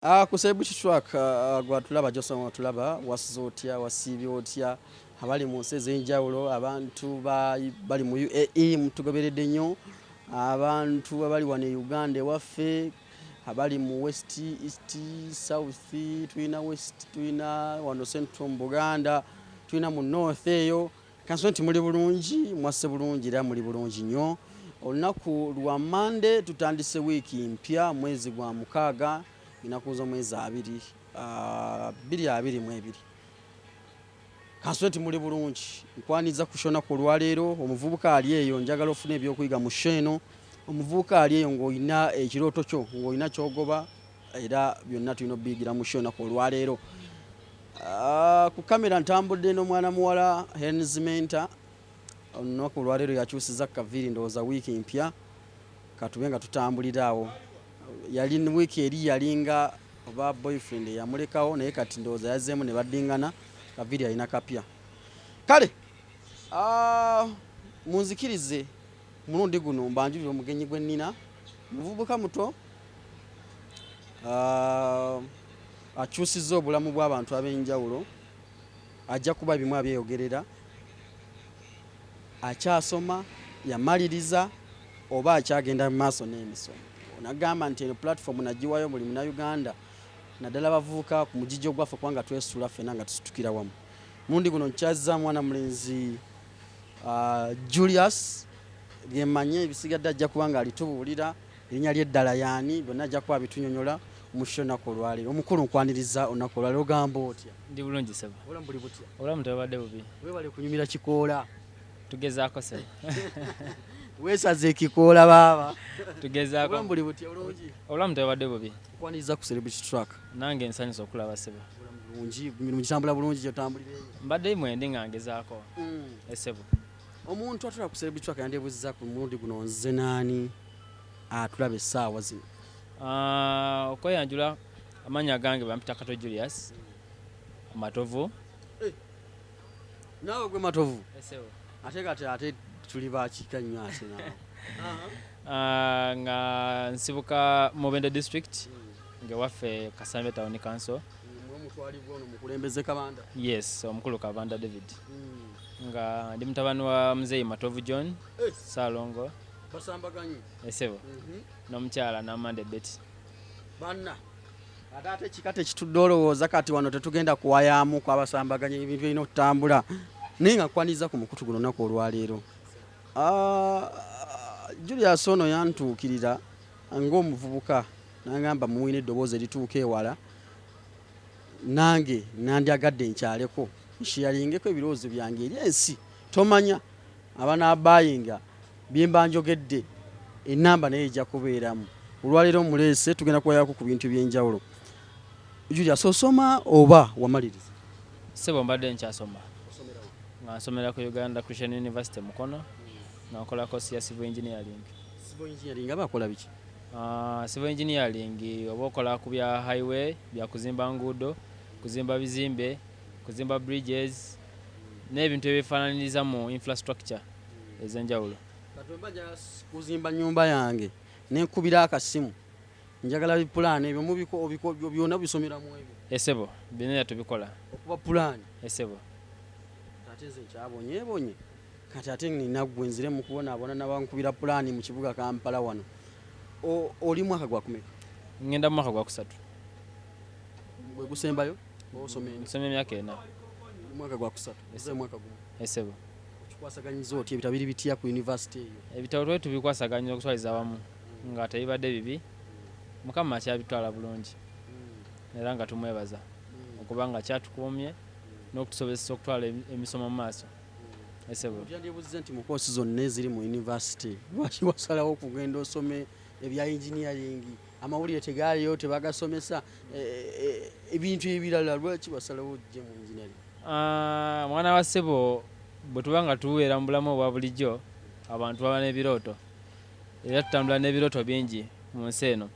Ku Celebrity Track, gwatulaba gyosoma otulaba, wasuze otya, wasiibye otya, abali mu nsi ez'enjawulo, abantu bali mu UAE mutugoberedde nnyo, abantu abali wano e Uganda ewaffe, abali mu West, East, South, tulina West, tulina wano Central mu Buganda, tulina mu North eyo. Kansubire nti muli bulungi, mwasse bulungi era muli bulungi nnyo. Olunaku lwa Monday tutandise wiiki mpya, mwezi gwa 6, ennaku z'omwezi 2, 2022. Kansubire nti muli bulungi. Nkwaniza ku show olunaku olwaleero. Omuvubuka ali eyo, njagala ofune ebyokuyiga mu show eno. Omuvubuka ali eyo ng'olina ekirooto kyo, ng'olina ky'ogoba, era byonna tulina obiyigira mu show olunaku olwaleero. Ku kamera ntambudde n'omwana muwala Henz Mentor. Olunaku olwaleero yakyusiza kaviiri, ndowooza wiiki mpya, katube nga tutambulira awo. Yali wiiki eri yalinga oba boyfriend eyamulekawo, naye kati ndowooza yazzeemu ne baddingana, kaviiri alina kapya. Kale munzikirize mulundi guno mbanjulire omugenyi gwe nnina, muvubuka muto, akyusizza obulamu bw'abantu ab'enjawulo, ajja kuba bimu abyeyogerera, akyasoma, yamaliriza oba akyagenda mu maaso n'emisomo. Nagamba nti eno platform nagiwayo buli Munnayuganda, naddala abavubuka ku mugigi ogwaffe, kubanga twesitula ffenna nga tusitukira wamu. Mulundi guno nkyazza mwana mulenzi Julius lyemmanye, ebisigadde ajja kuba nga alitubuulira erinnya lye ddala yaani, byonna ajja kuba bitunyonyola mu show olunaku olwaleero. Omukulu, nkwaniriza olunaku olwaleero, ogamba otya? Ndi bulungi, ssebo. Obulamu buli butya? Obulamu tebubadde bubi. Webale kunyumira kikoola. Tugezaako, ssebo. Weesaze ekikoola baaba. Tugezaako. Obulamu buli butya, bulungi? Obulamu tebubadde bubi. Nkwaniriza ku Celebrity Track. Nange nsanyusa okulaba, ssebo. Obulamu bulungi, emirimu gitambula bulungi gyotambulira eyo? Mbadde mwendi nga ngezaako, essebo. Omuntu atula ku Celebrity Track yandebuuziza ku mulundi guno nze naani atulaba essaawa zino? Okweyanjula, amannya gange bampita Kato Julius Matovu. Naawe gwe Matovu? Essebo. Ate kati ate tuli bakika nnyo ate naawe. Nga nsibuka Mubende District, ng'ewaffe Kasambya Town Council. Omutwalibwa ono mukulembeze Kabanda? Yes, omukulu Kabanda David, nga ndi mutabani wa Muzeeyi Matovu John Saalongo. Basambaganyi. Essebo, n'omukyala Namande Betty. Banna ate ekika tekitudde, olowooza kati wano tetugenda kuwayaamu kwabasambaganya, ebintu birina okutambula, naye nga nkwaniriza ku mukutu guno olunaku olwaleero. Julius ono yantuukirira ng'omuvubuka nagamba muwina eddoboozi erituuka ewala, nange nandyagadde nkyaleko nsharingeko ebirowoozo byange eri ensi, tomanya abanaabayinga byemba njogedde, enamba naye ejja kubeeramu. Olwaleero muleese tugenda kuwayako ku bintu ebyenjawulo. Julius, osoma oba wamaliriza? Ssebo, mbadde nkyasoma, nga nsomera ku Uganda Christian University Mukono, nga nkola course ya civil engineering. Civil engineering aba akola biki? Civil engineering oba okola ku bya highway, bya kuzimba nguudo, kuzimba bizimbe, kuzimba bridges n'ebintu ebifaananiriza mu infrastructure ez'enjawulo. Kati mba njagala kuzimba nyumba yange, nenkubira akasimu, njagala bipulaani ebyo byonna bisomeramu ebyo? Esebo, bino tubikola. Okuba pulaani? Esebo. Ate nze nkyabonyeebonye kati, ate nina gwe nzire mu kubonaabona nabankubira pulaani mu kibuga Kampala wano. Oli mwaka gwakumeka? Ngenda mu mwaka gwakusatu. Gwe gusembayo oba osoma ena? Nsoma emyaka 4. Mwaka gwakusatu, oze mwaka gumu? Esebo. Okikwasaganyiza otya? Ebitabo biri bitya ku university eyo? Ebitabo twali tubikwasaganya okutwaliza awamu nga tebibadde bibi, Mukama akyabitwala bulungi era nga tumwebaza okuba nga kyatukuumye n'okutusobozesa okutwala emisomo mu maaso, esebo. Yandibuuziza nti mu koosi zonna eziri mu university, lwaki wasalawo okugenda osome ebya engineering? Amawulire tegaaliyo, tebagasomesa, ebintu ebirala, lwaki wasalawo ojje mu engineering? Mwana wa ssebo, bwe tuba nga tubeera mu bulamu obwa bulijjo, abantu baba n'ebirooto era tutambula n'ebirooto bingi mu nsi eno,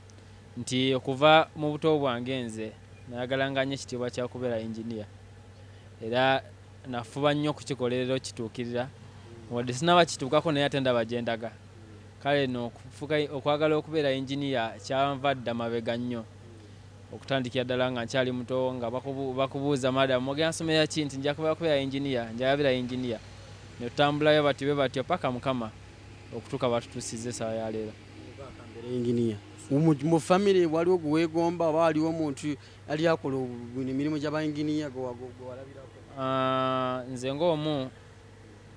nti okuva mu buto bwange nze nayagalanga nnyo ekitiibwa kya kubeera engineer, era nafuba nnyo okukikolerera okituukirira, wadde sinaba kituukako, naye ate ndaba gye ndaga. Kale no okufuuka okwagala okubeera engineer kyanva dda mabega nnyo. Okutandikira ddala nga nkyali muto, nga bakubuuza, "Madam, ogenda somera ki?" Nti, "Nja kubeera engineer, njagala beera engineer." Netutambulayo batyo bwe batyo paka Mukama okutuuka batutuusiza essaawa ya leero. Mbeera engineer. Mu famire waliwo gweweegomba oba waliwo omuntu yali akola emirimu gy'abainginiya gwe walabirako? Ah, nze ng'omu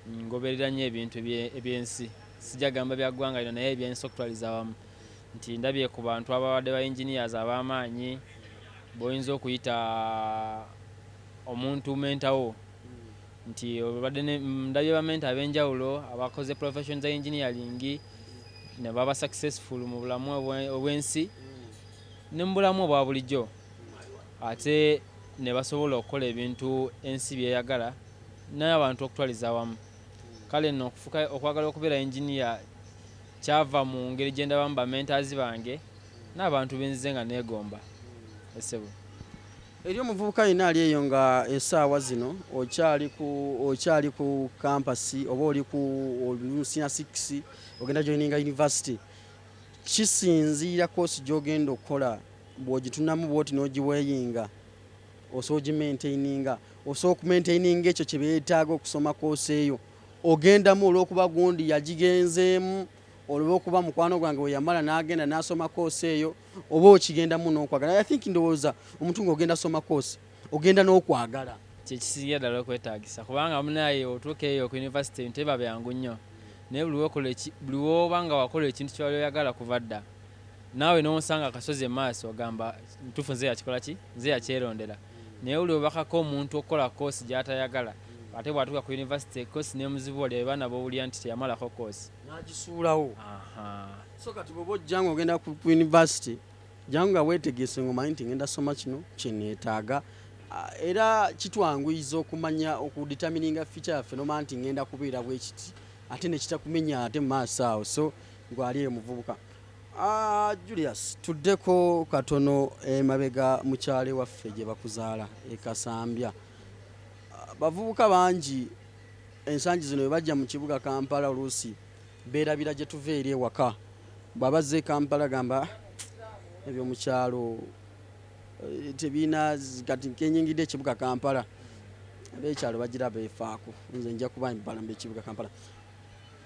ngoberera nnyo ebintu ebyensi, sijja gamba bya ggwanga lino, naye ebyensi okutwaliza awamu, nti ndabye ku bantu ababadde ba engineers ab'amaanyi b'oyinza okuyita omuntu mentor wo, nti obadde ndabye ba mentor ab'enjawulo abakoze profession za engineering ne baba successful mu bulamu obw'ensi ne mu bulamu obwa bulijjo, ate ne basobola okukola ebintu ensi byeyagala n'abantu okutwaliza awamu. Kale nno okufuka okwagala okubeera engineer kyava mu ngeri gye ndabamu ba mentors bange n'abantu benzize nga neegomba, essebo. Eri omuvubuka yenna ali eyo nga essaawa zino okyali ku campus oba oli ku senior 6, ogenda joininga university, kisinziira course gy'ogenda okukola. Bw'ogitunamu bwoti n'ogiweighinga, osobola ogimaintaininga, osobola okumaintaininga ekyo kye beetaaga okusoma course eyo ogendamu, olw'okuba gundi yagigenzeemu, olw'okuba mukwano gwange we yamala n'agenda n'asoma course eyo, oba okigendamu n'okwagala? I think ndowooza omuntu ng'ogenda soma course ogenda n'okwagala. Kyekisingira ddala okwetaagisa, kubanga munaye otuuka eyo ku university ebintu tebiba byangu nnyo, naye buli woba nga wakola ekintu kyewali oyagala kuva dda, naawe n'osanga akasozi emaaso, ogamba, "Ntuufu, nze yakikola ki, nze yakyerondera." Naye buli obakako omuntu okukola course gy'atayagala, ate bw'atuuka ku university course nemuzibu, oli abaana b'owulira nti teyamalako course. N'agisuulawo. Aha. So kati bw'oba ojja nga ogenda ku university, jangu nga weetegese, ng'omanyi nti ngenda soma kino kyeneetaaga. Ah, era kitwanguyiza okumanya okudetermininga future yaffe, nomanya nti ngenda kubeera bwe kiti, ate nekitakumenya ate mu maaso awo. So gwali eyo muvubuka. Ah, Julius, tuddeko katono emabega mu kyalo ewaffe gye bakuzaala e Kasambya. Ah, bavubuka bangi ensangi zino bwe bajja mu kibuga Kampala, oluusi beerabira gye tuva eri ewaka. Bw'abazza e Kampala gamba, "Ah, ebyomukyalo tebirina kati kenyingidde ekibuga Kampala, ab'ekyalo bagira beefaako, nze nja kuba mpalamba ekibuga Kampala."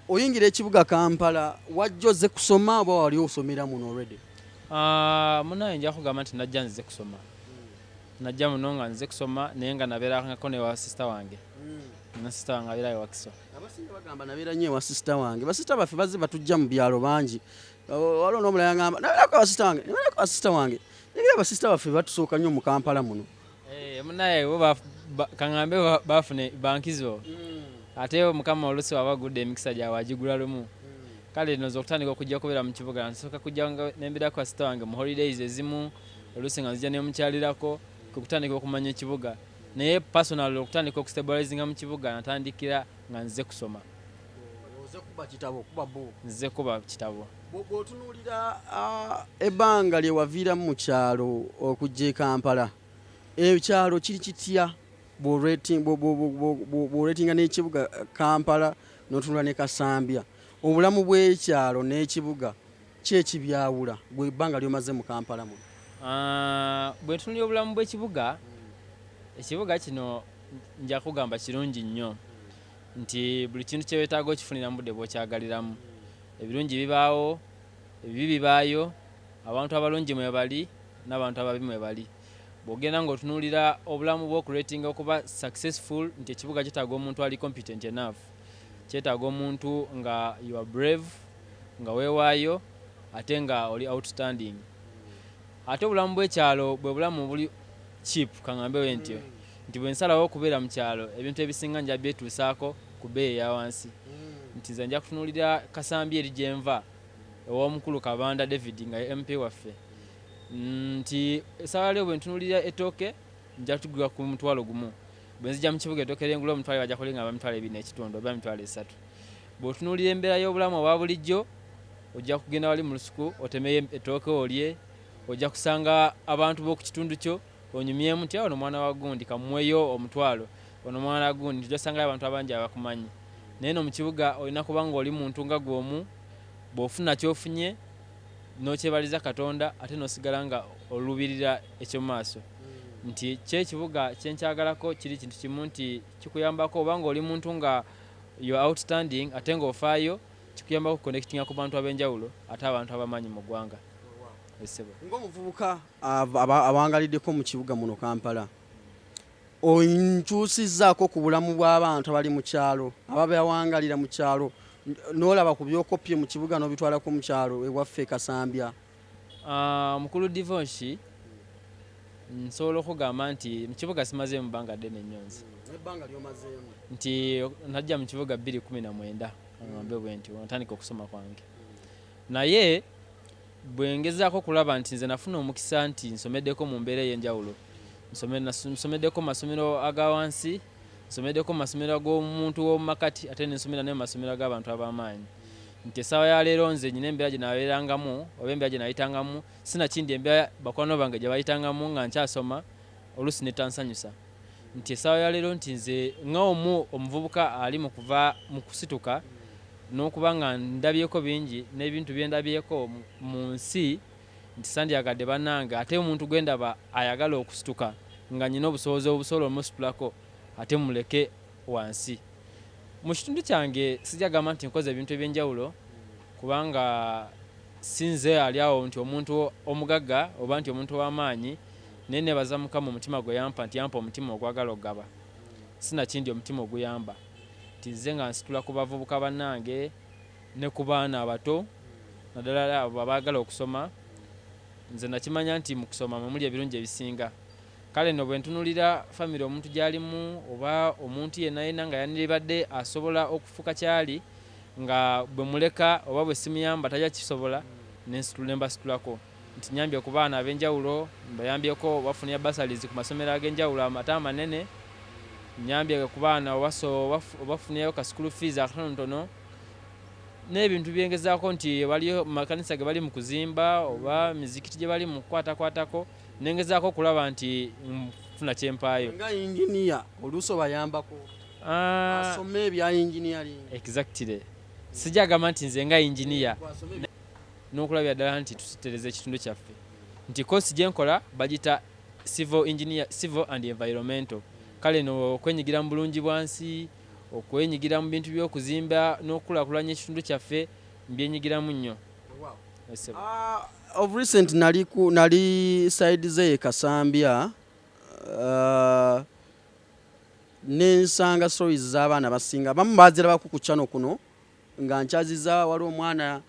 Oyingira ekibuga Kampala, wajja ozze kusoma oba wali osomera muno already? Ah, munaye, nja kugamba nti najja nzize kusoma. Najja muno nga nzize kusoma, naye nga nabeerangako ne wa sister wange, ne sister wange abeerayo Wakiso. Abasinga bagamba, "Nabeera nnyo ewa sister wange." Basista baffe bazze batujja mu byalo bangi. Oh, waliwo n'omulala yangamba, "Nabeerako wa sister wange, nabeerako wa sister wange." Naye basista baffe batusooka nnyo mu Kampala muno. Eh, munaye, bo kaŋŋambe bafune bankizo, ate Mukama oluusi waba agudde emikisa gyabwe agigula lumu. Kale noza okutandika okujja okubeera mu kibuga, nsooka kujja nga nembeerako wa sister wange mu holidays ezimu, oluusi nga nzija nemukyalirako, kwe kutandika okumanya ekibuga. Naye personal, okutandika okustabilizinga mu kibuga, natandikira nga nzize kusoma. Oze kuba kitabo, kuba buuku? Nzize kuba kitabo. Bw'otunuulira ebbanga lye waviiramu mu kyalo okujja e Kampala, ekyalo kiri kitya bw'oratinga n'ekibuga Kampala, n'otunula ne Kasambya? Obulamu bw'ekyalo n'ekibuga ki ekibyawula, gwe ebbanga ly'omaze mu Kampala muno? Ah, bwe ntunulira obulamu bw'ekibuga, ekibuga kino nja kugamba kirungi nnyo, nti buli kintu kyeweetaaga okifunira mu budde bw'okyagaliramu. Ebirungi bibaawo, ebibi bibaayo, abantu abalungi mwe bali n'abantu ababi mwe bali. Bw'ogenda ng'otunuulira obulamu bw'okuratinga okuba successful, nti ekibuga kyetaaga omuntu ali competent enough, kyetaaga omuntu nga you are brave, nga weewaayo, ate nga oli outstanding. Ate obulamu bw'ekyalo bwe bulamu buli cheap, kaŋŋambe bwe ntyo, nti bwe nsalawo okubeera mu kyalo, ebintu ebisinga nja byetuusaako ku bbeeyi eya wansi, nti nze nja kutunuulira Kasambi eri gye nva ew'omukulu Kabanda David nga ye MP waffe, nti essaawa leo bwe ntunuulira ettooke nja tugula ku 10,000. Bwe nzija mu kibuga, ettooke lyengula 100 bajja kulinga 250,000 oba 30,000. Bw'otunuulira embeera y'obulamu obwa bulijjo, ojja kugenda wali mu lusuku otemeyo ettooke olye, ojja kusanga abantu b'oku kitundu kyo onyumyemu nti, "Ono mwana wa gundi, kamuweyo 500, ono mwana wa gundi." Ojja kusangayo abantu abangi abakumanyi. Naye no mu kibuga olina kuba nga oli muntu nga gwe omu, bw'ofuna kyofunye N'okyebaliza Katonda, ate n'osigala nga olubirira ekyomumaaso. Nti kyekibuga kyenkyagalako kiri kintu kimu, nti kikuyambako oba nga oli muntu nga you are outstanding ate ng'ofaayo, kikuyambako connectinga ku bantu ab'enjawulo ate abantu abamanyi mu ggwanga. Essebo. Ng'omuvubuka awangaliddeko mu kibuga muno Kampala, onkyusizzaako ku bulamu bw'abantu abali mu kyalo, ababawangalira mu kyalo, n'olaba ku byokopye mu kibuga n'obitwalako mu kyalo ewaffe e Kasambya? Mukulu Divorce, nsobola okugamba nti mu kibuga simazeemu bbanga ddene nnyo nze. Ebbanga lyomazeemu? Nti najja mu kibuga 2019, ngambe bwe nti natandika okusoma kwange, naye bwe ngezaako okulaba nti nze nafuna omukisa nti nsomeddeko mu mbeera ey'enjawulo. Nsomeddeko mu masomero aga wansi, nsomeddeko mu masomero ag'omuntu w'omu makati, ate nensomera ne mu masomero ag'abantu ab'amaanyi, nti essaawa ya leero nze nyina embeera gye nabeerangamu oba embeera gye nayitangamu, sinakindi embeera bakwano bange gye bayitangamu nga nkyasoma oluusi netansanyusa, nti essaawa ya leero nti nze nga omu omuvubuka ali mu kuva mu kusituka n'okuba nga ndabyeko bingi n'ebintu bye ndabyeko mu nsi, nti sandyagadde bannange ate omuntu gwe ndaba ayagala okusituka nga nyina obusobozi obusobola omusitulako ate muleke wansi. Mu kitundu kyange sijja gamba nti nkoze ebintu ebyenjawulo, kubanga si nze ali awo nti omuntu omugagga oba nti omuntu ow'amaanyi, naye nebaza Mukama omutima gwe yampa, nti yampa omutima ogwagala okugaba, sinakindi omutima oguyamba, nti nze nga nsitula ku bavubuka bannange ne ku baana abato, naddala abo abaagala okusoma. Nze nakimanya nti mu kusoma mwe muli ebirungi ebisinga. Kale nno bwe ntunuulira famire omuntu gy'alimu oba omuntu yenna yenna nga yandibadde asobola okufuuka kyali, nga bwe muleka oba bwe simuyamba tajja kisobola, ne mbasitulako, nti nyambye ku baana ab'enjawulo, mbayambyeko bafunira bursaries ku masomero ag'enjawulo ate amanene, nyambye ku baana obafunirayo ka school fees akatonotono n'ebintu byengezaako, nti baliyo makanisa ge bali mu kuzimba oba mizikiti gye bali mu kukwatakwatako, nengezaako okulaba nti nfuna kyempaayo. Nga inginiya oluusi obayambako asome ebya engineering? Exactly, sijja gamba nti nze nga inginiya n'okulabira ddala nti tutereza ekitundu kyaffe, nti course gye nkola bagita civil engineer, civil and environmental. Kale no okwenyigira mu bulungi bwansi, okwenyigira mu bintu by'okuzimba n'okukulaakulanya ekitundu kyaffe, mbyenyigiramu nnyo. Ssebo. Of recent nali side ze Kasambya, nensanga stories z'abaana basinga abamu bazirabako ku channel kuno nga nkyaziza. Waliwo omwana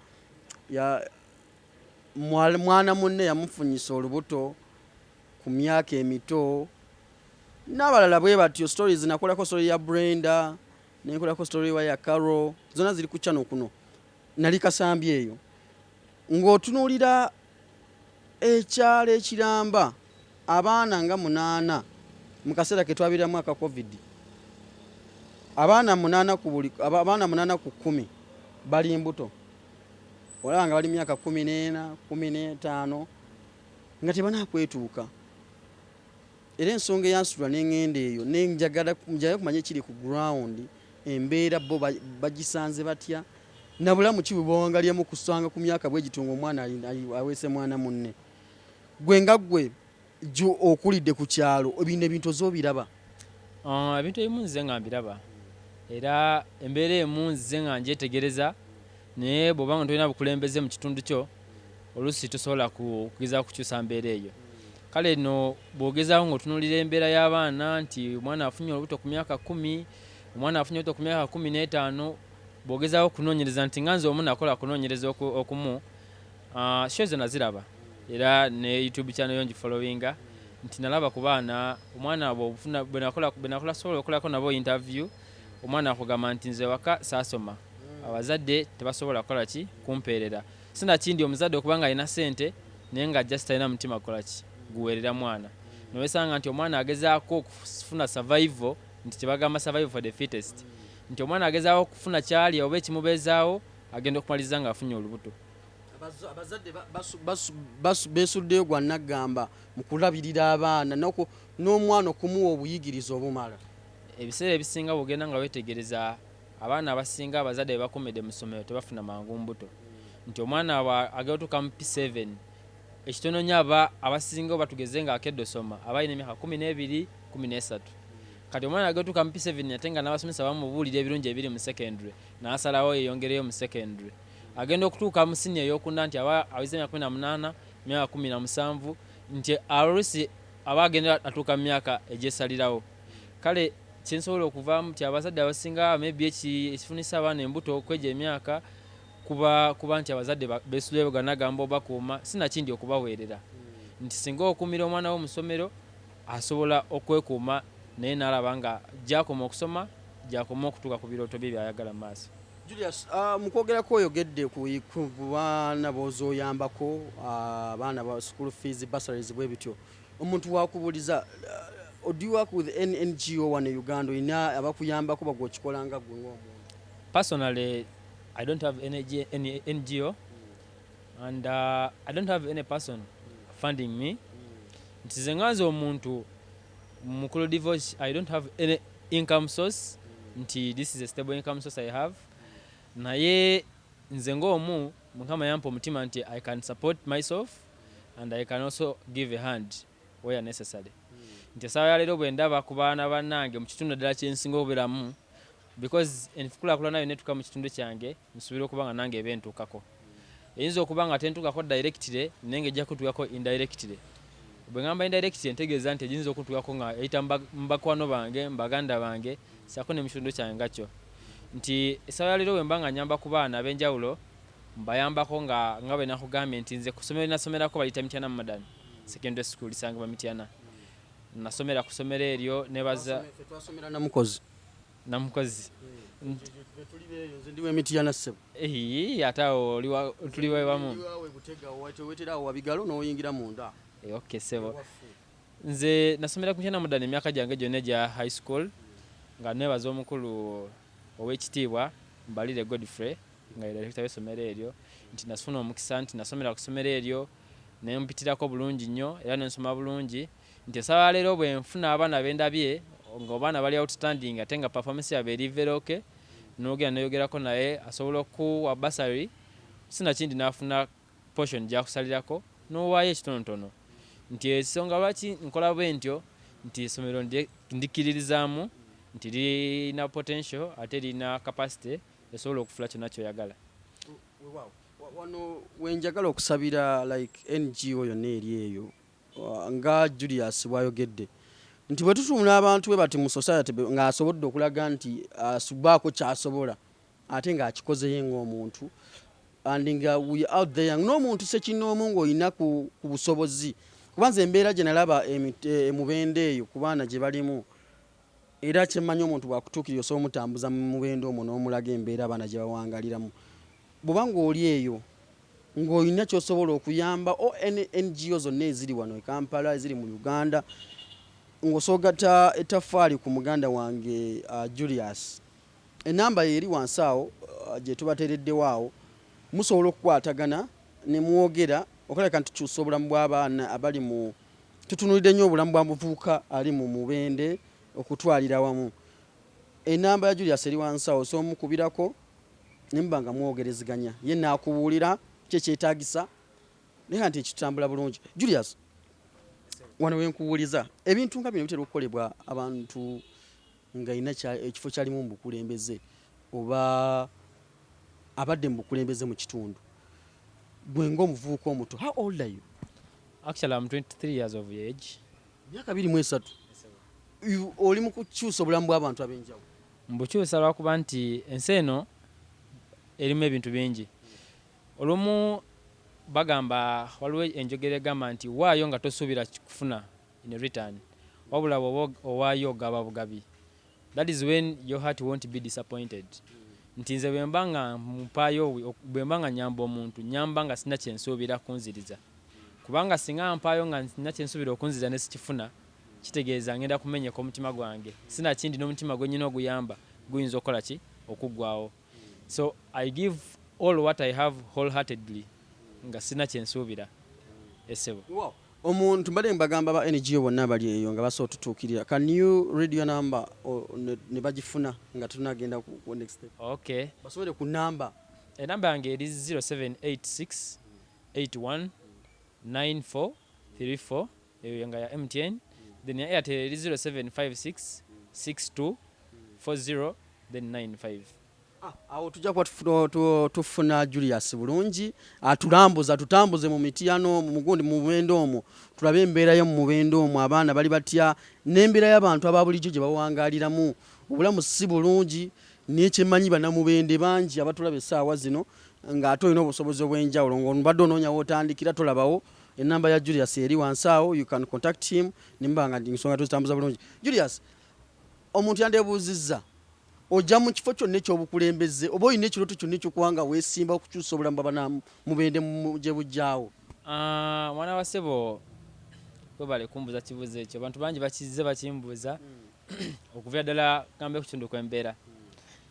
ya mwana munne yamufunyisa olubuto ku myaka emito, n'abalala bwe batyo. Stories nakolako story ya Brenda, nenkolako story wa ya Caro, zonna ziri ku channel kuno. Nali Kasambya eyo ng'otunuulira ekyalo ekiramba, abaana nga 8 mu kaseera ke twabiramu aka COVID, abaana 8 ku buli abaana 8 ku 10 bali mbuto. Olaba nga bali myaka 14, 15, nga tebanakwetuuka. Era ensonga eyansitula neŋŋenda eyo, nenjagala njagala kumanya ekiri ku ground, embeera bo bagisanze batya, nabulamu ki bwe bawangalyemu kusanga ku myaka bwe gito nga omwana aweese mwana munne. Gwe nga gwe gyo okulidde ku kyalo, bino ebintu ozoobiraba? Ebintu ebimu nze nga mbiraba, era embeera emu nze nga njetegereza, naye bw'oba nga tolina bukulembeze mu kitundu kyo, oluusi tosobola kugezaako kukyusa mbeera eyo. Kale nno bw'ogezaako ng'otunuulira embeera y'abaana nti omwana afunye olubuto ku myaka 10, omwana afunye olubuto ku myaka 15, bw'ogezaako okunoonyereza nti nga nze omu nakola kunoonyereza okumu, show ezo naziraba, era ne YouTube channel yo ngifollowinga, nti nalaba ku baana omwana bw'ofuna bwe nakola sobola okukolako nabo interview, omwana akugamba nti nze waka saasoma, abazadde tebasobola kukola ki kumpeerera, sinakindi omuzadde okuba nga alina ssente naye nga just talina mutima kukola ki guweerera mwana, nowesanga nti omwana agezaako okufuna survival, nti kyebagamba survival for the fittest, nti omwana agezaako okufuna kyali oba ekimubeezaawo, agenda okumaliriza ng'afunye olubuto. Abazadde beesuddeyo gwa naggamba mu kulabirira abaana n'omwana okumuwa obuyigirize obumala. Ebiseera ebisinga bw'ogenda nga weetegereza, abaana abasinga abazadde be bakuumidde mu ssomero tebafuna mangu mbuto. Nti omwana agenda otuuka mu P7, ekitono nnyo aba abasinga oba tugeze nga akedde osoma aba alina emyaka 12, 13. Kati omwana agenda otuuka mu P7, ate nga n'abasomesa bamubuulira ebirungi ebiri mu secondary, n'asalawo yeyongereyo mu secondary. Agenda okutuuka mu siniya eyokuna nti aba aweza emyaka 18, myaka 17, nti oluusi aba agenda atuuka mu myaka egyesalirawo. Kale kyensobola okuvaamu nti abazadde abasinga, maybe ekifunisa abaana embuto okwegya emyaka kuba nti abazadde beesuleyo ganagamba obakuuma, sinakindi okubaweerera, nti singa okuumira omwana wo mu ssomero, asobola okwekuuma, naye n'alaba nga gyakoma okusoma, gyakoma okutuuka ku birooto bye byayagala mu maaso. Julius, mu kwogerako oyogedde ku baana b'ozooyambako, abaana ba school fees, bursaries, bwe bityo. Omuntu wakubuuliza, do you work with any NGO wano e Uganda? Olina abakuyambako bagwe okikola nga ggwe ng'omuntu? Personally, I don't have any NGO and I don't have any person funding me, nti nze nga nze omuntu mukulu divorce, I don't have any income source nti this is a stable income source I have. Naye nze ng'omu, Mukama yampa omutima nti I can support myself and I can also give a hand where necessary, nti essaawa ya leero bwe ndaba ku baana bannange mu kitundu ddala kyensinga obeeramu, because enkulaakulana yonna etuuka mu kitundu kyange, nsuubira okuba nga nange eba entuukako. Eyinza okuba nga tentuukako directly, naye nga ejja kutuukako indirectly. Bwe ngamba indirectly, ntegeeza nti egiyinza okutuukako nga eyita mu bakwano bange, mu baganda bange, saako ne mu kitundu kyange nga kyo, nti essaawa ya leero bwe mba nga nyamba ku baana ab'enjawulo, mbayambako nga bwe nakugambye nti nze ku ssomero linasomerako baliyita Mityana Modern Secondary School, lisangibwa Mityana. Nasomera ku ssomero eryo, nebaza. Ffe twasomera Namukozi. Namukozi. Tuli beeyo, nze ndi w'Emityana, ssebo. Eyi, ate awo tuli wamu. Ndiwawe Butega, weterawo Wabigalo n'oyingira munda. Okay, ssebo. Nze nasomera ku Mityana Modern emyaka gyange gyonna egya high school, nga nebaza omukulu ow'ekitiibwa Mbalire Godfrey, nga ye director w'essomero eryo, nti nafuna omukisa nti nasomera ku ssomero eryo ne mpitirako bulungi nnyo era ne nsoma bulungi, nti essaawa leero bwe nfuna abaana bendabye nga abaana bali outstanding, ate nga performance yaabwe eri very okay, n'ogenda neyogerako naye, asobola okuwa bursary, sinakindi n'afuna portion gy'akusalirako n'owaayo ekitonotono, nti ensonga lwaki nkola bwe ntyo, nti essomero ndikkiririzaamu nti lirina potential ate lirina capacity esobola okufula kyonna kyoyagala. Weewaawo. Wano wenjagala okusabira like NGO yonna eri eyo, nga Julius bw'ayogedde nti bwe tutunula abantu bwe bati mu society ng'asobodde okulaga nti asubaako ky'asobola ate ng'akikozeyo ng'omuntu, and nga we out there n'omuntu sekinoomu ng'olina ku busobozi, kuba nze embeera gye nalaba emubende eyo ku baana gye balimu, era kyemmanyi omuntu bw'akutuukirira osobola omutambuza mu mubende omwo n'omulaga embeera abaana gye bawangaliramu. Bw'oba ng'oli eyo ng'olina ky'osobola okuyamba o NGO zonna eziri wano e Kampala, eziri mu Uganda, ng'osoogata ettaffaali ku muganda wange Julius, enamba ye eri wansi awo, gye tubateereddewo awo, musobola okukwatagana ne mwogera okulabika nti tukyusa obulamu bw'abaana abali mu, tutunuulidde nnyo obulamu bwa muvubuka ali mu mubende okutwalira wamu. Enamba ya Julius eri wansi awo, osobola omukubirako ne muba nga mwogerezeganya, ye naakubuulira ki ekyetaagisa, naye nti ekitutambula bulungi. Julius, wano wenkubuuliza, ebintu nga bino bitera okukolebwa abantu ng'alina ekifo kyalimu mu bukulembeze oba abadde mu bukulembeze mu kitundu. Gwe ng'omuvubuka omuto, how old are you? Actually, I'm 23 years of age. Myaka 23, oli mu kukyusa obulamu bw'abantu ab'enjawulo. Mbukyusa lwakuba nti ensi eno erimu ebintu bingi. Olumu bagamba, waliwo enjogera egamba nti waayo nga tosuubira kufuna in return, wabula bw'oba owaayo ogaba bugabi, that is when your heart won't be disappointed, nti nze bwe mba nga mpaayo, bwe mba nga nyamba omuntu, nyamba nga sina kyensuubira kunziriza, kubanga singa mpaayo nga sina kyensuubira okunziriza ne sikifuna, kitegeeza ngenda kumenyeka omutima gwange, sinakindi n'omutima gwe nyina oguyamba guyinza okukola ki, okuggwawo. So I give all what I have wholeheartedly nga sina kyensuubira, essebo. Wow. Omuntu mbadde mbagamba ba NGO bonna bali eyo nga basobola otutuukirira, can you read your number ne bagifuna nga tunagenda ku next step? Okay. Basobole ku namba. Enamba yange eri 0786 81 94 34, eyo nga ya MTN. Then ya Airtel eri 0756 62 40 then 95. Awo tujja kuba tufuna Julius bulungi, atulambuza, tutambuze mu Mityana, mugundi mu Mubende omwo, tulabe embeera yo mu Mubende omwo, abaana bali batya n'embeera y'abantu aba bulijjo gye bawangaliramu. Obulamu si bulungi, naye kyemmanyi bannamubende bangi abatulaba essaawa zino, ng'ate olina obusobozi obw'enjawulo, ng'obadde onoonya w'otandikira tolabawo, enamba ya Julius eri wansi awo, you can contact him nemuba nga ensonga tuzitambuza bulungi. Julius, omuntu yandeebuuzizza, ojja mu kifo kyonna ekyobukulembeze oba olina ekirooto kyonna ekyokuba nga weesimba okukyusa obulamu bw'abannamubende gye bujjaawo? Ah, mwana wa ssebo, webale kumbuuza kibuuzo ekyo. Abantu bangi bakizze bakimbuuza okuviira ddala gambe ku kitundu kwembeera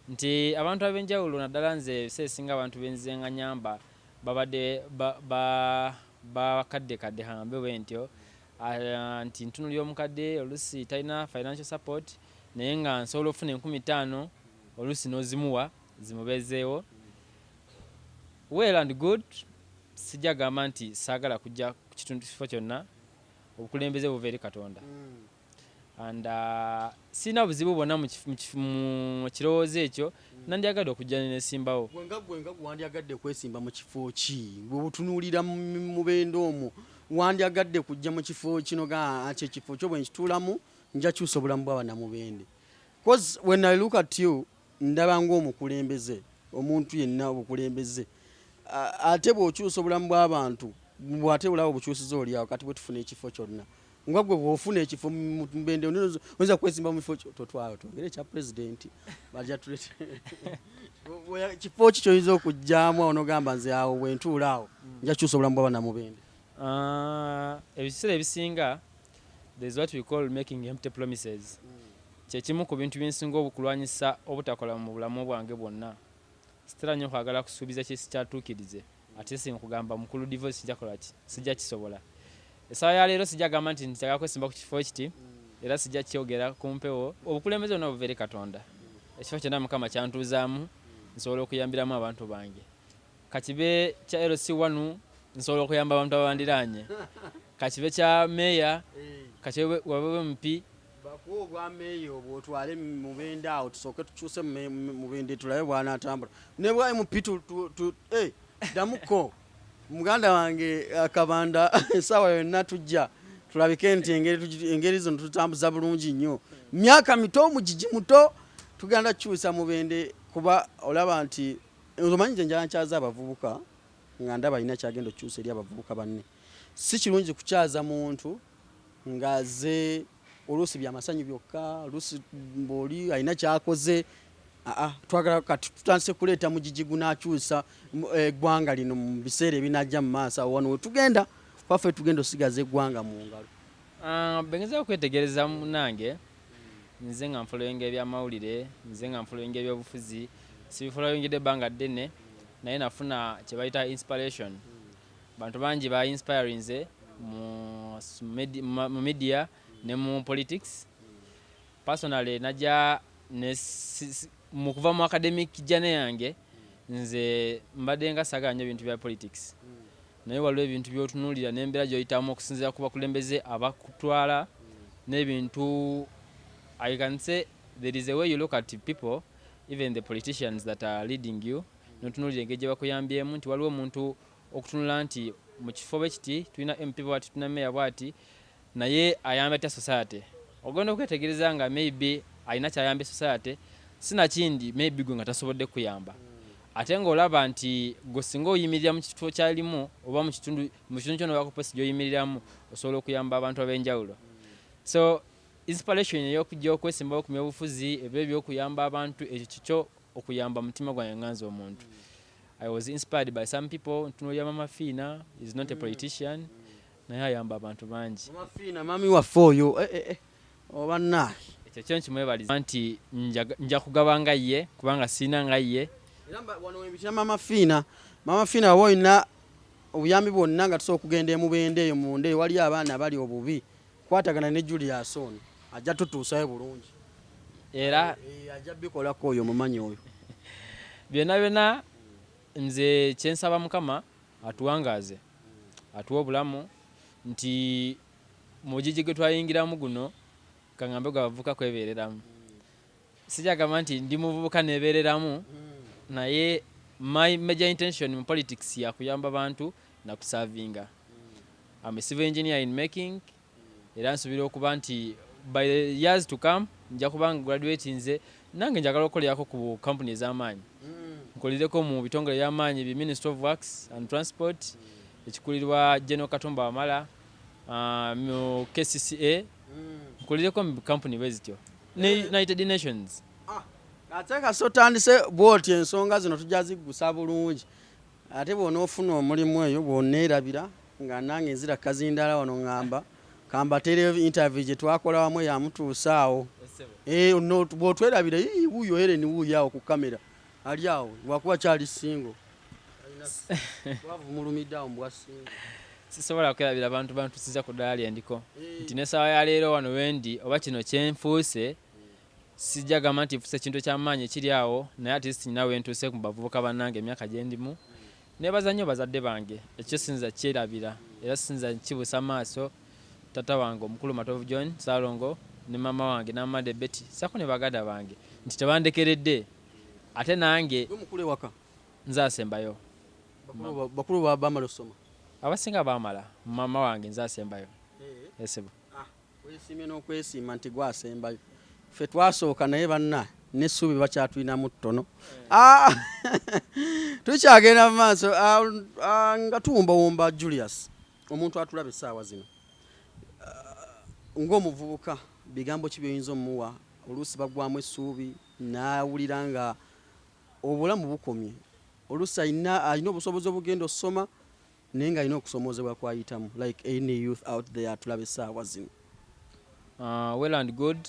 nti abantu ab'enjawulo, naddala nze ebiseera ebisinga abantu benzize nga nyamba babadde bakadde kadde, hambe bwe ntyo. Ah, nti ntunulira omukadde oluusi talina financial support, naye nga nsobola okufuna 5000 oluusi n'ozimuwa zimubeezeewo. Well and good, sijja gamba nti saagala kujja ku kitundu kifo kyonna. Obukulembeze buva eri Katonda and sirina buzibu bwonna mu kirowoozo ekyo. Nandyagadde okujja nenesimbawo. Gwe nga gwe wandyagadde kwesimba mu kifo ki? Bwe butunuulira mu Mubende omwo, wandyagadde kujja mu kifo kino ga nti ekifo kyo bwe nkituulamu nja kyusa obulamu bw'abannamubende? 'Cause when I look at you, ndaba ng'omukulembeze, omuntu yenna obukulembeze. Ate bw'okyusa obulamu bw'abantu, bw'ate bulaba obukyusiza oli awo. Kati bwe tufuna ekifo kyonna, nga gwe bw'ofuna ekifo mu Mubende, oyinza kwesimba mu kifo totwala twogere ekya pulezidenti bajja tulete. Kifo ki kyoyinza okujjaamu awo nogamba nze awo bwentuula awo nja kyusa obulamu bw'abannamubende? Ebiseera ebisinga there is what we call making empty promises. Kyekimu ku bintu byensinga okulwanyisa obutakola mu bulamu bwange bwonna. Sitera nnyo kwagala kusuubiza kye sikyatuukirize, ate singa kugamba mukulu divorce sijja kola ki, sijja kisobola. Essaawa ya leero sijja gamba nti njagala kwesimba ku kifo kiti, era sijja kyogera ku mpewo. Obukulembeze bwonna buva eri Katonda. Ekifo kyonna Mukama kyantuuzaamu nsobola okuyambiramu abantu bange, kakibe kya LC1 nsobola okuyamba abantu abandiraanye, kakibe kya meeya, kakibe wabewe MP. Bakuwa obwa meeya obwo otwale Mubende awo, tusooke tukyuse Mubende tulabe bwanaatambula ne bwa MP. Ddamuko muganda wange, Kabanda, essaawa yonna tujja tulabike nti engeri zino tutambuza bulungi nnyo. Myaka mito, mugigi muto, tugenda kukyusa Mubende, kuba olaba nti omanyi nze njala nkyaza abavubuka nga ndaba alina kyagenda okukyusa eri abavubuka banne. Si kirungi kukyaza muntu ng'aze oluusi byamasanyu byokka, oluusi ng'oli alina kyakoze. Aa, twagala kati tutandise kuleeta mugigi gunaakyusa eggwanga lino mu biseera ebinajja mu maaso. Awo wano wetugenda kwaffe, tugenda osigaza eggwanga mu ngalo. Ah, bwe okwetegereza munange, nze nga nfollowinga ebyamawulire, nze nga nfollowinga ebyobufuzi, sibifollowingidde ebbanga ddene, naye nafuna kye bayita inspiration. Bantu bangi ba inspirinze mu media ne mu politics. Personally najja ne mu kuva mu academic journey yange, nze mbadde nga saagala nnyo ebintu bya politics, naye waliwo ebintu by'otunuulira n'embeera gy'oyitamu okusinziira ku bakulembeze abakutwala n'ebintu. I can say there is a way you look at people, even the politicians that are leading you, notunuulira engeri gye bakuyambyemu, nti waliwo omuntu okutunula nti mu kifo bwe kiti tulina MP bwati, tulina meya bwati, naye ayamba atya society? Ogenda okwetegereza nga maybe alina kyayambye society, sinakindi maybe gwe nga tasobodde kuyamba, ate ng'olaba nti gwe singa oyimirira mu kifo kyalimu oba mu kitundu kyona oba ku post gy'oyimiriramu, osobola okuyamba abantu ab'enjawulo. So inspiration ey'okujja okwesimbawo ku byobufuzi, ebyo ebyokuyamba abantu, ekyo kikyo okuyamba mutima gwange nga nze omuntu. I was inspired by some people. Ntunuulira Mama Fiina, is not a politician, naye ayamba abantu bangi. Mama Fiina, mami waffe oyo, oba naaye. Ekyo kyo nkimwebaliza nti nja kugaba nga ye, kubanga siina nga ye. Era wano wembitira Mama Fiina. Mama Fiina, waba olina obuyambi bwonna nga tusobola okugenda emubende eyo munda eyo waliyo abaana abali obubi, kwatagana ne Julius ono, ajja tutuusayo bulungi. Era Ajja bikolako oyo, mumanyi oyo. Byonna byonna. Nze kyensaba Mukama atuwangaaze, atuwe obulamu, nti mugigi gwe twayingiramu guno, kaŋŋambe gwe abavubuka kwebeereramu. Sijagamba nti ndi muvubuka nebeereramu, naye my major intention mu politics yakuyamba bantu nakuservinga. I'm a civil engineer in making, era nsuubira okuba nti by the years to come nja kuba nga graduate. Nze nange njagala okukolerako ku company ez'amaanyi, nkolereko mu bitongole by'amaanyi bi Ministry of Works and Transport ekikulirwa General Katumba Wamala, mu KCCA, nkolereko mu company bwe zityo ne United Nations. Ate kasi otandise bwoti, ensonga zino tujja ziggusa bulungi. Ate bw'onoofuna omulimu eyo, bw'oneerabira nga nange nzira kazindala wano, ŋŋamba kambateereyo interview gye twakola wamu yamutuusa awo. Eh, no, bw'otwerabira, "Ii, wuuyo Helen, wuuyo awo ku kamera ali awo," lwakuba kyali single, bwavumulumidde awo mbwa single. Sisobola kwerabira bantu bantusiza ku ddala lyendiko, nti n'essaawa ya leero wano wendi oba kino kyenfuuse, sijja gamba nti nfuuse ekintu ekyamaanyi ekiri awo, naye at least nina wentuuse ku bavubuka bannange emyaka gye ndimu. Nebaza nnyo bazadde bange, ekyo sinza kyerabira era sinza kibuusa maaso. Tata wange omukulu Matovu John Salongo ne maama wange Namade Betty sako ne baganda bange, nti tebandekeredde ate nange. Gwe mukulu ewaka? Nze asembayo. Bakulu bamala osoma? Abasinga baamala, maama wange nze asembayo, esebo. Ah, weesiimye n'okwesiima nti gwasembayo. Ffe twasooka, naye banna n'essuubi bakyatulinamu ttono. Ah, tukyagenda mu maaso. Ah, ah, nga tuwumbawumba. Julius, omuntu atulaba essaawa zino, ng'omuvubuka, bigambo ki byoyinza omuwa? Oluusi baggwamu essuubi n'awulira nga obulamu bukomye, oluusi alina obusobozi obugenda osoma, naye ng'alina okusomoozebwa kwayitamu, like any youth out there atulaba essaawa zino. Well and good.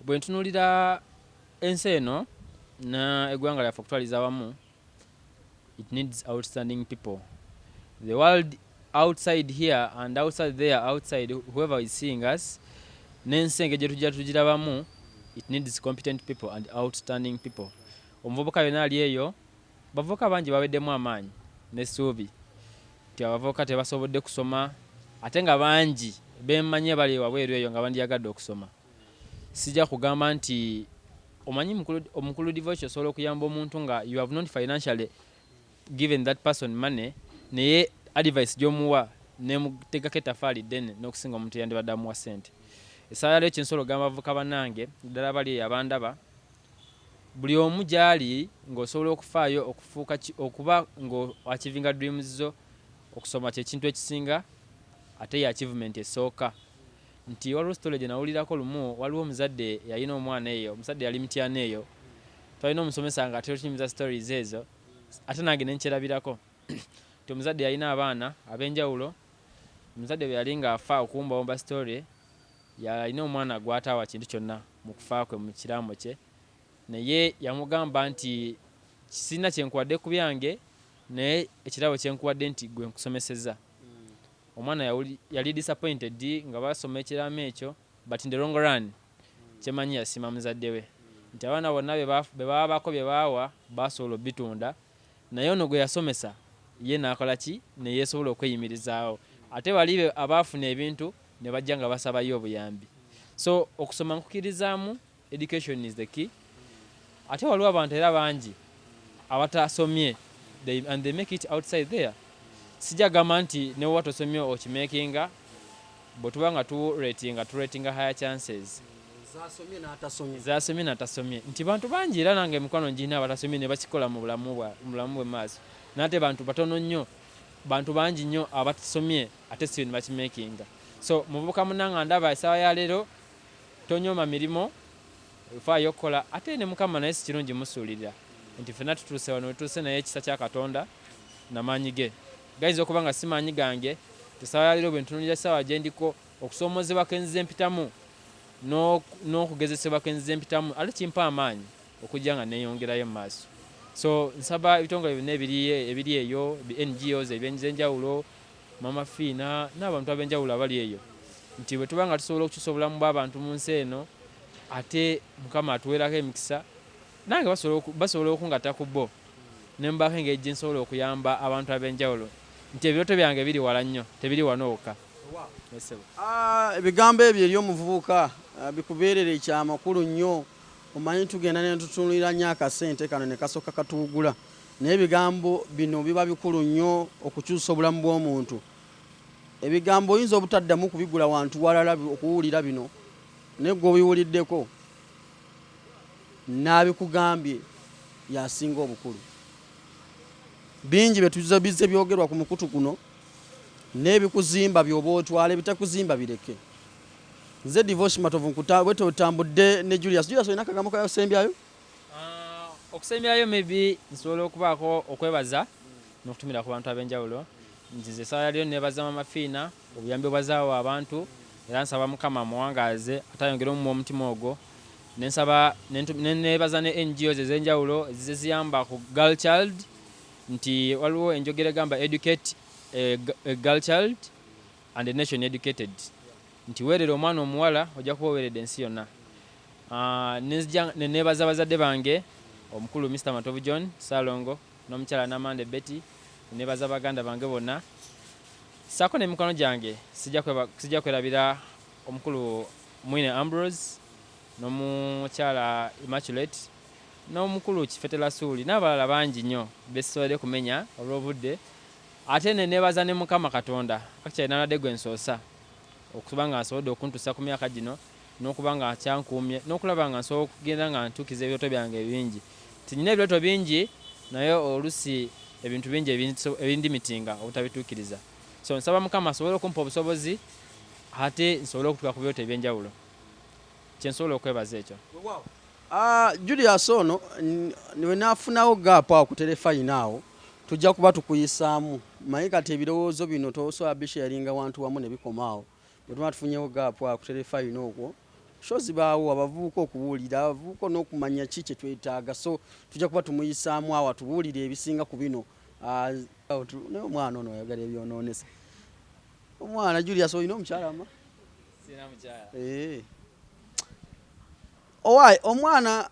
Bwe ntunuulira ensi eno na eggwanga lyaffe okutwaliza awamu, it needs outstanding people. The world outside here and outside there, outside whoever is seeing us, n'ensi engeri gye tujja tugirabamu, it needs competent people and outstanding people. Omuvubuka yonna ali eyo, bavubuka bangi baweddemu amaanyi n'essuubi nti abavubuka tebasobodde kusoma, ate nga bangi bemmanyi bali wabweru eyo nga bandyagadde okusoma. Sijja kugamba nti omanyi omukulu divorce osobola okuyamba omuntu nga you have not financially given that person money, naye advice gy'omuwa nemutegako etafaali ddene n'okusinga omuntu yandibadde amuwa ssente. Essaawa yaliyo kyensobola ogamba abavubuka bannange, ddala bali eyo abandaba, buli omu gy'ali ng'osobola okufaayo okufuuka okuba ng'oachievinga dreams zo, okusoma kyekintu ekisinga ate ye achievement esooka. Nti waliwo story gye nawulirako lumu, waliwo omuzadde yalina omwana eyo, omusajja yali Mityana eyo, twalina omusomesa nga atera otunyumiza stories ezo, ate nange nenkyerabirako, nti omuzadde yalina abaana ab'enjawulo. Omuzadde bwe yali ng'afa, okuwumbawumba story, yalina omwana gw'ataawa kintu kyonna mu kufa kwe mu kiraamo kye, naye yamugamba nti sirina kyenkuwadde ku byange, naye ekirabo kyenkuwadde nti gwe nkusomeseza. Omwana yali disappointed nga basoma ekiraamo ekyo, but in the long run kyemanyi yasiima muzadde we, nti abaana bonna be baabako bye baawa basobola obitunda, naye ono gwe yasomesa ye n'akola ki ne yeesobola okweyimirizaawo, ate bali abaafuna ebintu ne bajja nga basabayo obuyambi. So okusoma nkukirizaamu, education is the key. Ate waliwo abantu era bangi abatasomye and they make it outside there. Sijja gamba nti ne woba tosomye okimakinga, bwe tuba nga turatinga higher chances. Zasomye n'atasomye. Zasomye natasomye, nti bantu bangi era nange emikwano ngirina abatasomye ne bakikola mu bulamu bwe maaso, naye bantu batono nnyo, bantu bangi nnyo abatasomye ate si ne bakimakinga. So muvubuka munanga ndaba essaawa ya leero, tonyooma mirimu, faayo okukola, ate ne Mukama naye si kirungi musuulirira nti ffenna tutuuse wano wetuuse, naye ekisa kya Katonda namaanyi ge gayinza okuba nga si maanyi gange. Essaawa ya leero bwe ntunuulira essaawa gye ndiko, okusoomozebwa kenzize mpitamu n'okugezesebwa kenzize mpitamu, ate kimpa amaanyi okujja nga neeyongerayo mu maaso. So nsaba ebitongole byonna ebiri eyo, bi NGOs ebyenjawulo, Mama Fiina n'abantu ab'enjawulo abali eyo, nti bwe tuba nga tusobola okukyusa obulamu bw'abantu mu nsi eno, ate Mukama atuweerako emikisa, nange basobola okungatta ku bo. Ne mbaako engeri gye nsobola okuyamba abantu ab'enjawulo nti ebirooto byange biri wala nnyo, tebiri wano wokka. Ah, ebigambo ebyo eri omuvubuka bikubeerera ekyamakulu nnyo. Omanyi tugenda ne tutunuulira nnyo akasente kano ne kasooka katuwugula, naye ebigambo bino biba bikulu nnyo okukyusa obulamu bw'omuntu. Ebigambo oyinza obutaddamu kubigula wantu walala okuwulira bino, naye gw'obiwuliddeko n'abikugambye y'asinga obukulu. Bingi bye tuzze bizze byogerwa ku mukutu guno, n'ebikuzimba by'oba otwala, ebitakuzimba bireke. Nze Divosh Matovu nkuta bwe tutambudde ne Julius. Julius, olina akagambo kasembyayo? Okusembyayo maybe nsobola okubaako okwebaza n'okutumira ku bantu ab'enjawulo nti nze essaawa yaliyo neebaza Mama Fiina obuyambi obwazaawo abantu, era nsaba Mukama amuwangaaze ate ayongere omuwa omutima ogwo. Nensaba neneebaza ne NGOs ez'enjawulo ezize ziyamba ku girl child, nti waliwo enjogera egamba educate a girl child and a nation educated, nti weerera omwana omuwala ojja kuba oweeredde ensi yonna. Nenzija neneebaza bazadde bange, omukulu Mr Matovu John Ssalongo n'omukyala Namande Betty, neneebaza baganda bange bonna ssaako n'emikono gyange. Sijja kwerabira omukulu Mwine Ambrose n'omukyala Immaculate n'omukulu Kifete Lasuuli n'abalala bangi nnyo besisobodde kumenya olw'obudde. Ate neneebaza ne Mukama Katonda, actually nabadde gwe nsoosa okuba nga nsobodde okuntuusa ku myaka gino n'okuba nga akyankuumye n'okulaba nga nsobola okugenda nga ntuukiriza ebirooto byange ebingi, nti nnina ebirooto bingi naye oluusi ebintu bingi ebindimitinga obutabituukiriza. So nsaba Mukama asobole okumpa obusobozi ate nsobole okutuuka ku birooto ebyenjawulo. Kyensobola okwebaza ekyo. Julius ono we naafunawo gap awo ku terefayina awo tujja kuba tukuyisaamu. Manyi kati ebirowoozo bino tosobola bisharinga wantu wamu ne bikoma awo. Bwe tuba tufunyewo gap awo ku terefayina okwo, show zibaawo abavubuka okubuulira, abavubuka n'okumanya ki kye twetaaga. So tujja kuba tumuyisaamu awo atubuulire ebisinga ku bino. Naye omwana ono ayagala ebyonoonese. Omwana Julius, olina omukyala ma? Sirina mukyala. Owaaye omwana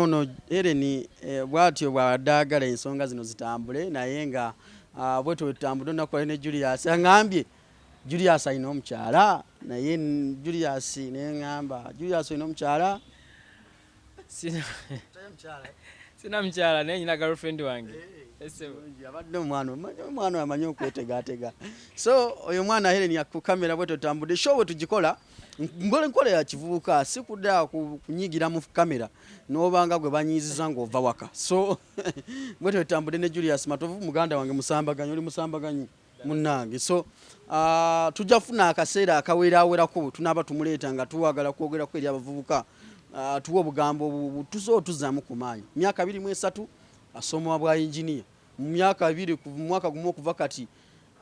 ono Helen bw'atyo bw'abadde ayagala ensonga zino zitambule, naye nga bwetyo bwe tutambudde olunaku lwaleero ne Julius. Aŋŋambye Julius alina omukyala, naye Julius ne ŋŋamba Julius olina omukyala? Sina mukyala, naye nyina girlfriend wange. Abadde omwana, omanyi omwana oyo amanyi okwetegaatega. So oyo omwana Helen ku kamera bwetyo tutambudde. Show bwe tugikola nkola ya kivubuka, si kudda kunyigira mu kamera n'obanga gwe banyiiziza ng'ova waka. So bwetyo tutambudde ne Julius Matovu, muganda wange musambaganyi, oli musambaganyi munnange. So tujja kufuna akaseera akawerawerako tunaaba tumuleeta nga tuwagala kwogerako eri abavubuka, tuwe obugambo tusobola otuzaamu ku maanyi. Myaka 23 asoma bwa engineer, mu myaka 2, mu mwaka gumu okuva kati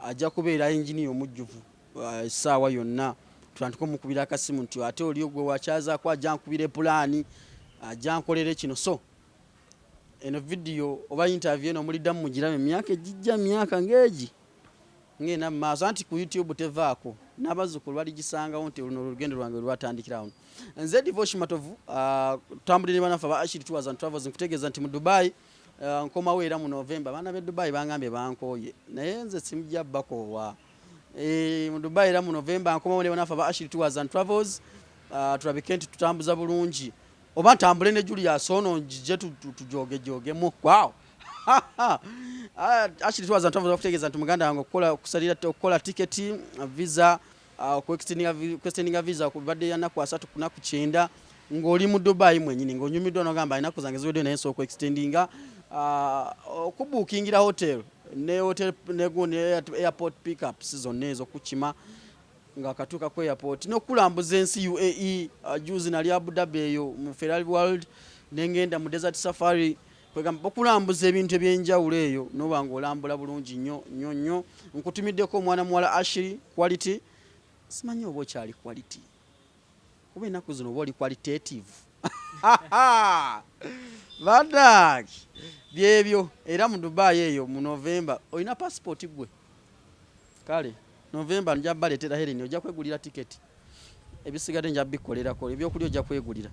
ajja kubeera engineer omujjuvu. Essaawa yonna tutandike omukubira akasimu nti ate oli gwe wakyazaako ajja nkubira pulaani, ajja nkolere kino. So eno vidiyo oba interview eno muliddamu mugirabe emyaka egijja, myaka ng'egi ngenda mu maaso, anti ku YouTube tevaako, n'abazzukulu baligisangawo nti luno olugendo lwange lwatandikira wano. Nze Divosh Matovu, tutambulire ne bannaffe aba Ashiri Tours and Travels. Nkutegeeza nti mu Dubai nkomawo era mu November. Abaana b'e Dubai bangambye bankooye, naye nze simujja bakoowa. Mu Dubai era mu November nkomawo ne bannaffe aba Ashiri Tours and Travels, tulabike nti tutambuza bulungi, oba ntambule ne Julius ono njije tujogejoogemu. Wow! Ashiri Tours and Travels bakutegeeza nti muganda wange okukola okusalira okukola tiketi, visa, okuextendinga visa kubadde ya nnaku 30 ku nnaku 90 ng'oli mu Dubai mwennyini ng'onyumiddwa n'ogamba ennaku zange ziweddeyo naye nsobola okuextendinga, okubuukingira hotel ne hotel ne airport pickups zonna ezo kukima nga akatuuka ku airport n'okulambuza ensi UAE. Juzi nali Abu Dhabi eyo mu Ferrari World, nengenda mu Desert Safari, kwegamba okulambuza ebintu ebyenjawulo eyo noba ng'olambula bulungi nnyo nnyo nnyo. Nkutumiddeko omwana muwala Ashiri Quality, simanyi oba okyali quality kuba ennaku zino oba oli qualitative badak byebyo. Era mu Dubai eyo mu November olina passport gwe? Kale November nja baleetera Helen, ojja kwegulira tiketi, ebisigadde nja bikolerako, ebyokulya ojja kwegulira,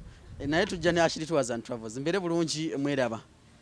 naye tujja ne Ashiri Tours and Travels. Mbeere bulungi, mweraba.